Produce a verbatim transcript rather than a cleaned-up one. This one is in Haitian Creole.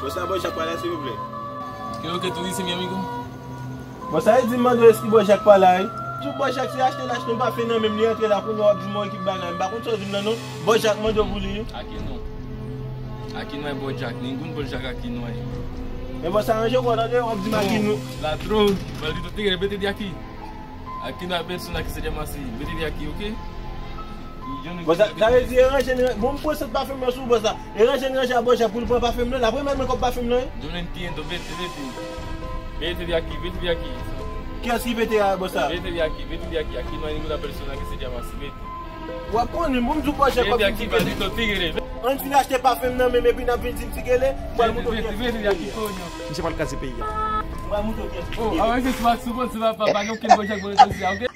Bon, sa Bò Jak pa la, silvouplè? Ke lo ke tú dices, mi amigo? Bon, sa vle di m mande w èske Bò Jak pa la, wi. Tou Bò Jak se achte l achte yon pafen nan men m, li rantre la kounye a w ap di m yon ekip bagay. M pa konn sa w di m nan non. Bò Jak mande w pou li, wi. Aqui não. Aqui não é Bò Jak. Nenhum Bò Jak aqui não é. Men Bò Sa ranje kò w tande, w ap di m aki nou. Ladrón, maldito tigre, vete de aquí. Aquí no hay persona que se llama así. Vete de aquí, ¿ok? Y yo no... Bon, sa, sa vle di e ranje n, bon, m pran sant pafen m nan sou Bò Sa. E ranje n ranje a Bò Jak pou l pran pafen m nan. L ap remèt mwen kòb pafen m nan, wi. Yo no entiendo, vete, vete. Vete de aquí, vete de aquí. Kiyès ki vete a Bò Sa? Vete de aquí, vete de aquí. Aquí no hay ninguna persona que se llama así, vete. W ap konnen, bon, m di w Bò Jak w ap vin ti gele. Ann fin achte pafen m nan menm epi n ap vin di m ti gele. M pral montre w kiyès ki ti gele. Misye pral kraze peyi a. M pral montre w kiyès ki ti gele. Oh, a wè se sou ak sou bon, se pa, pa, pa gen okenn Bò Jak bon letan si a, oke?